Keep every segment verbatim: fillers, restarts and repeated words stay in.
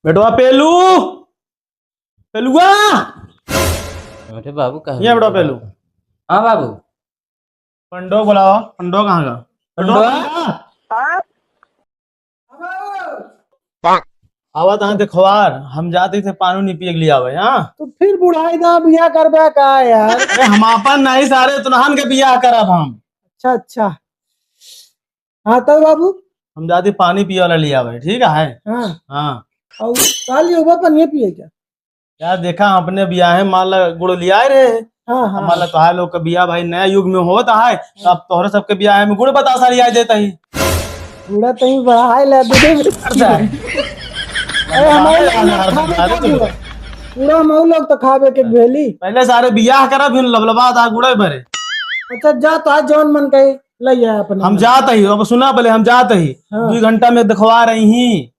बेटवा पेलू, पेलुआ। अरे बाबू, कहाँ ये बेटवा पेलू। हाँ बाबू। पंडो बुलावा, पंडो कहाँ का? पंडो? पंडो? आवा तहाँ देखवार, हम जाते थे पानी नहीं पिए के लिए आवे, हाँ? तो फिर बुढ़ाई दा बिया करबे का यार? अरे हम आपन नहीं सारे तुनहन के बिया करब हम। अच्छा, अच्छा। हाँ, तब बाबू? हम जाते पानी पिए वाला ले आवे, ठीक है? हाँ। हाँ। और का लियो बा, पनिया पिए क्या? यार देखा, अपने बियाहे मान ला गुड़ लियाए रहे हैं। हाँ, हाँ। अब मान ला तोहार लोग का बियाह भाई नया युग में होता है, तो अब तोहरे सबके बियाहे में गुड़ बतासा लियाए देता ही। गुड़ा तहीं बढ़ाए ले, दे दे। अच्छा। अरे हमारे लोग ना खाबे का गुड़ा? गुड़ा हम लोग तो खाबे के भेली। पहले सारे बियाह करा, फिर लबलबा दा गुड़े भरे। अच्छा, जा तो आज जौन मन कहे, ले आ अपने हम मन। जात ही, अब सुना पहले, हम जात ही। हाँ। दो घंटा में देखवा रही ही।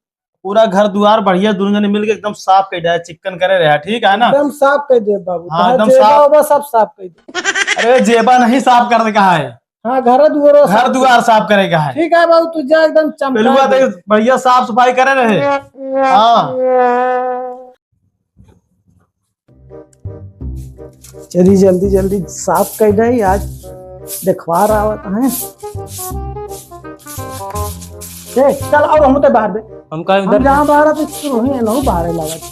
पूरा घर दुआर बढ़िया, दोनों जने मिलके एकदम साफ कर दिया, चिक्कन करे रहे, ठीक है ना? एकदम साफ कर दे बाबू, हाँ, तोहार एकदम जेबा साफ। ओबा सब साफ कर दे। अरे जेबा नहीं साफ कर दे, कहा है? हाँ, घर दुआर घर साफ दुआर साफ करे का है। ठीक है बाबू, तू जा एकदम चमका पेलुआ दे। तो बढ़िया साफ सफाई करे रहे। हाँ। चली जल्दी जल्दी साफ कर दे, आज देखवार आवत है। ए, चल आओ, हम तो बाहर बे। हम का हम इधर जहाँ बाहर आते तो वहीं एनहु बाहर लागत।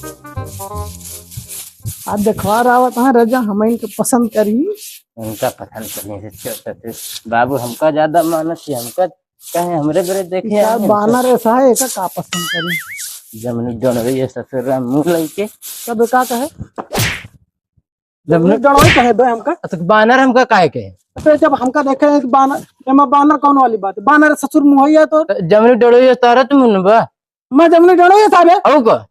आज देखवार आवत है राजा, हम इनके पसंद करी। उनका पसंद करने से छोटा से बाबू हमका ज्यादा मानत है, हमका कहे हमरे बरे देखे का हैं। बानर ऐसा है, एका का पसंद करी? जमनी डोनवे ये ससुरा मुंह लइके। तब का कहे? जमनी जमनी डोनवे कहे बे हमका। अच्छा, बानर हमका काहे कहे? अबे जब हमका देखे हैं कि बानर, एमा बानर कौन वाली बात है? बानर ससुर मुंह है तो। जमनी डोनवे ये तारत मुंह बा। मैं जमनी डोनवे ये साहब है। और का?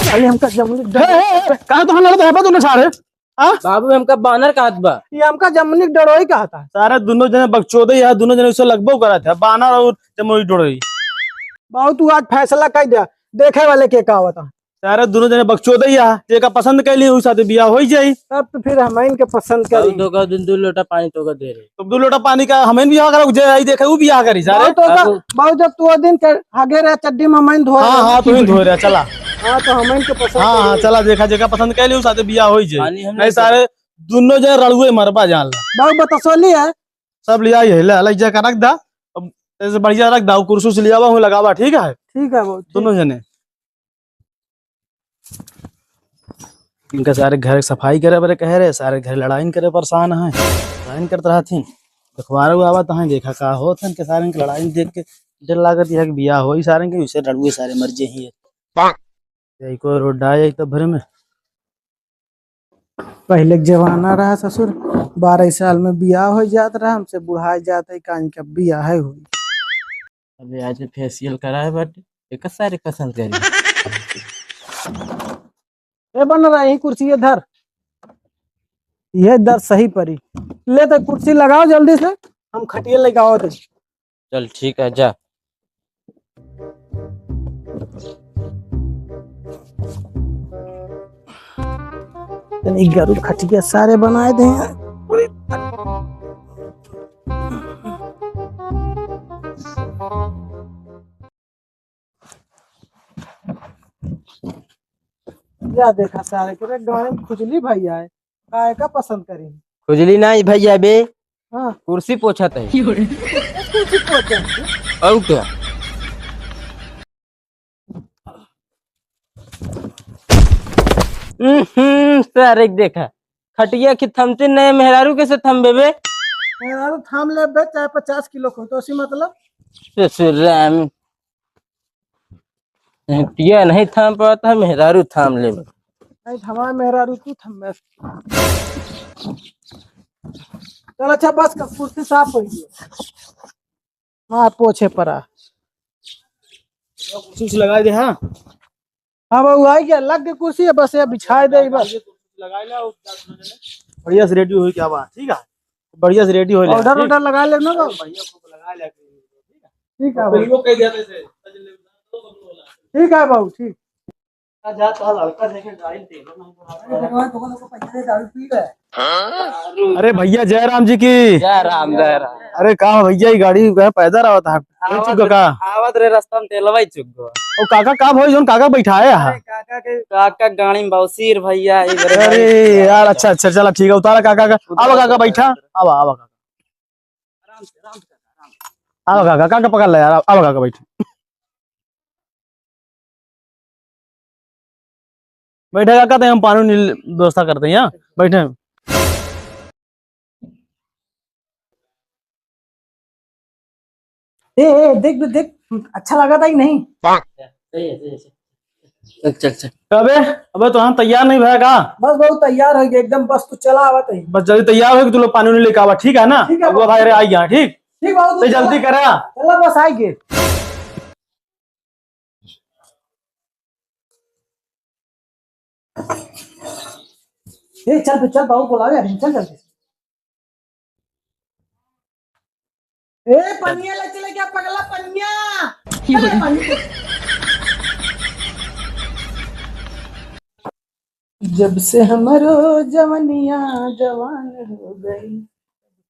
साले हमका जमनी डोनवे। ए, ए, ए, कहाँ तो हम लड़ते हैं, बा दोनों सारे? हाँ? बाबू, हमका बानर कहत बा। ये हमका जमनी डोड़ोई कहत है। सारे दोनों जने बकचोदे या दोनों जने उसे लगबो करत है, बानर और जमनी डोड़ोई। बाबू, तू आज फैसला कर दे, देखे वाले के का होता। सारे दोनों जने बकचोदे या, जेका पसंद कर ली, उस साथे बियाह हो ही जाई। तब तो फिर हम इनके पसंद करी। बाबू, तो का दिन दो लोटा पानी तो का दे रहे। तो दो लोटा पानी का हम इन बियाह करा, जे आई देखे, वो बियाह करी, सारे। बाबू, तो का, बाबू। बाबू, जब तू वो दिन के आगे रहे चड्डी में मैं धोए हाँ, रहे। हाँ, तू ही धोए रहे, चला। हाँ, तो हम इनके पसंद हाँ, हाँ, करी। चला, देखा, जेका पसंद कर ली, उस साथे बियाह हो ही जाई। पानी हम नहीं, नहीं सारे दोनों जने रड़ुए मरबा जान ला। बाबू बतसोली है। सब लिया ये, ले, ले, जा के रख दा। अब ऐसे बढ़िया रख दा, कुर्सी से लियावा हूँ, लगावा, ठीक है? ठीक है बाबू, ठीक। दोनों जने। इनका सारे घर सफाई करे बरे कहे रहे, सारे घर लड़ाई करे परेशान हैं, लड़ाई करत रहत हैं। देखवारो आवत हैं, देखा का होत हैं, इनके सारे इनके लड़ाई देख के डर लागत है कि बियाह होई सारे के, उसे रड़ुए सारे मर जे ही है। यही को रोड आए तब भर में। पहले के जमाना रहा ससुर, बारह साल में बियाह हो जात रहा, हमसे बुढ़ाए जात है, कान के बियाह है हुई। अबे आज फेशियल कराए बाटे, एक सारे पसंद करी। ए बन रहा, यही कुर्सी ये धर, ये दर सही परी। ले तो कुर्सी लगाओ जल्दी से, हम खटिया लेके आओ थे। चल ठीक है, जा। तनी गरु खटिया सारे बनाए दे। या देखा सारे के रे गाय में खुजली भैया है, काय का पसंद करी? खुजली नहीं भैया बे, हाँ। कुर्सी पोछत है। कुर्सी पोछत है। और क्या? हम्म, सारे के देखा, खटिया की थमती नहीं, मेहरारू कैसे थमबे बे? मेहरारू थाम ले बे, चाहे पचास किलो को, तो उसी मतलब। ससुराम। खटिया नहीं थाम पाता है, मेहरारू थाम ले। नहीं थमा मेहरारू, तू थम बस। चल अच्छा, बस कर, कुर्सी साफ हो गई। मार पोछे परा। कुर्सी लगा दे, हाँ। हाँ बाबू, आई गया, लग के कुर्सी है, बस ये बिछाए दे, बस। लगा ले, और बढ़िया से रेडी हो क्या बात, ठीक है? बढ़िया से रेडी हो ले, ऑर्डर ठीक? ऑर्डर लगा ले ना बाबू। बढ़िया से लगा ले, ठीक है? ठीक है बाबू। बिल्कुल कह दिया था इसे। ठीक है बाबू, ठीक। जा, तो लड़का देखे गाड़ी में तेल नहीं भरा। अरे भगवान, तुम लोग को पैसा दे, दारू पी रहे हैं। अरे भैया, जय राम जी की। जय राम, जय राम। अरे का भैया, ये गाड़ी का पैदल आवत है? आवत चुक रे, का? आवत रे, रास्ता में तेलवा ही चुक गवा। ओ काका, का भई, जौन काका बैठाए है? अरे काका के, काका गाड़ी में बवासीर भैया, इधर अरे भाई। यार, अच्छा, अच्छा, चला ठीक है, उतारा काका का। आवा काका, बैठा। आवा, आवा काका। आराम से, आराम से, आराम से। आवा काका, काका पकड़ ले यार, आवा काका, बैठा। बैठे काका, तो हम पानी उनी व्यवस्था करते हैं, यहाँ बैठे। ए, ए, देख, देख, अच्छा लगा था कि नहीं? सही है, सही है, सही है। चल, चल, चल। अबे, अबे तो हम तैयार नहीं भया का? बस बहुत तैयार हो गया एकदम, बस तू चला आवत है। बस जल्दी तैयार हो कि तू लोग पानी उनी लेके आवा, ठीक है ना? ठीक है, अगुआ भाई रे, आई गया, ठीक? ठीक बाबू, तो तू जल्दी चला। करा। चला, बस आई गए। ए, चल बे, चल, बाबू बुलावे, अभी चल जल्दी। ए, पनिया ले चले क्या पगला, पनिया? अरे, पनिया। जब से हमरो जवनिया जवान हो गई,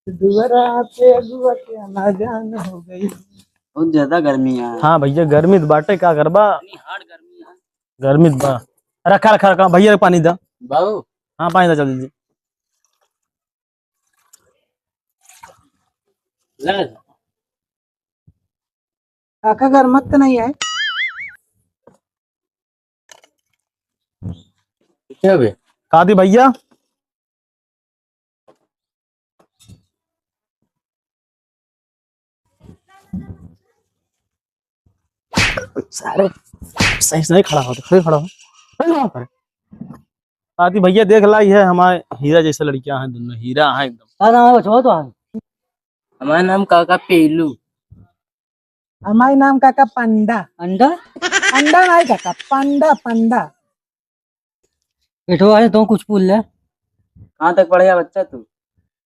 दुआरा पे अगुआ के आना जान हो गई। बहुत ज्यादा गर्मी है। हाँ भैया, गर्मी तो बाटे, का करबा? इतनी hard गर्मी है। गर्मी तो बा। रखा, रखा, रखा, भैया पानी दा। बाबू। हाँ, पानी दा जल्दी। ले। काका, गरमत तो नहीं है? क्या बे? का दी भैया? सारे सही से नहीं खड़ा हो, खड़े खड़ा हो। अरे बाप रे। आती भैया देख ला, ये हमारे हीरा जैसे लड़कियां हैं, दोनों हीरा हैं एकदम। का नाम है बचवा तो? हमारा नाम काका पेलू। हमारे नाम काका पंडा। अंडा? अंडा नहीं काका, पंडा, पंडा। बेटवा है तो कुछ पूछ ले। कहाँ तक पढ़े है बच्चा तू?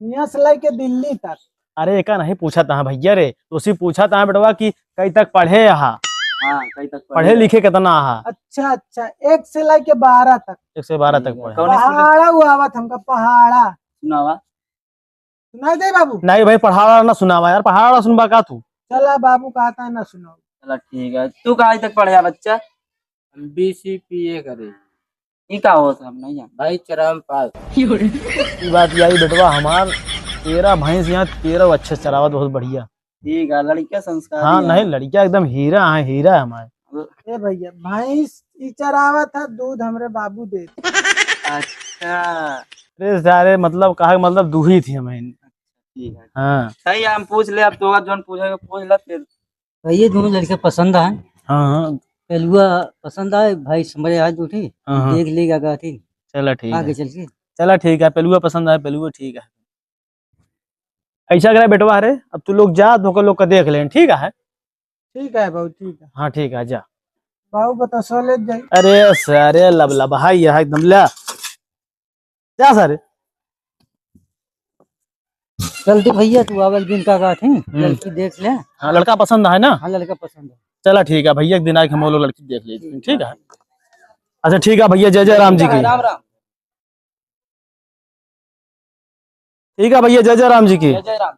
यहाँ से लेके दिल्ली तक। अरे एका नहीं पूछा था भैया रे, तो उसी पूछा था बेटवा कि कई तक पढ़े हा? हाँ, कई तक पढ़े पढ़े हा? लिखे कितना हा? अच्छा, अच्छा, एक से लेके बारह तक। एक से बारह तक ठीक है। पढ़े। कौन स्कूल में? पहाड़ा हुआ आवत हमका, पहाड़ा। सुनावा। सुनाई दे बाबू? नहीं भाई, पढ़ावा ना सुनावा यार, पढ़ावा सुनबा का तू? चला बाबू, कहता है ना सुनाओ। चला ठीक है, तू कहाँ तक पढ़े है बच्चा? हम B C P A करे। ई का होत है, हम नहीं जान। भाई चराम पास। ई बात यही बेटवा हमार, तेरह भैंस यहाँ, तेरह अच्छे चरावत, बहुत बढ़िया। ठीक है, लड़किया संस्कारी हाँ, है। नहीं, लड़किया एकदम हीरा है, हीरा है हमारे। ए भैया, भैंस ई चरावत है, दूध हमरे बाबू देत। अच्छा। अरे सारे, मतलब, कहा, मतलब, दूही थी हमें। ठीक है। हाँ। सही है, हम पूछ ले, अब तो जोन पूछेगा, पूछ ले फिर। भाई, ये दोनों लड़के पसंद आए। हाँ, हाँ। पेलुआ पसंद आए, भाई समझे आज उठी, हाँ, हाँ। देख लेगा का थी। चला ठीक आगे है। चल के। चला ठीक है, पेलुआ पसंद आए, पेलुआ ठीक है। ऐसा करे बेटवा रे, अब तू लोग जा, धोखे लोग का देख लें, ठीक है? ठीक है बाबू, ठीक है। हाँ, ठीक है, जा। बाबू बता, सो ले जाई। अरे सारे लबलबा है यह एकदम, ले। जा सारे। जल्दी भैया, तू आवल दिन का कहत ही, हम्म। लड़की देख ले। हाँ, लड़का पसंद है ना? हाँ, लड़का पसंद है। चला ठीक है भैया, एक दिन आके हम लोग लड़की देख लेते हैं, ठीक है? अच्छा ठीक है भैया, जय जय राम जी की। राम राम। ठीक है भैया, जय जय राम जी की। जय जय राम।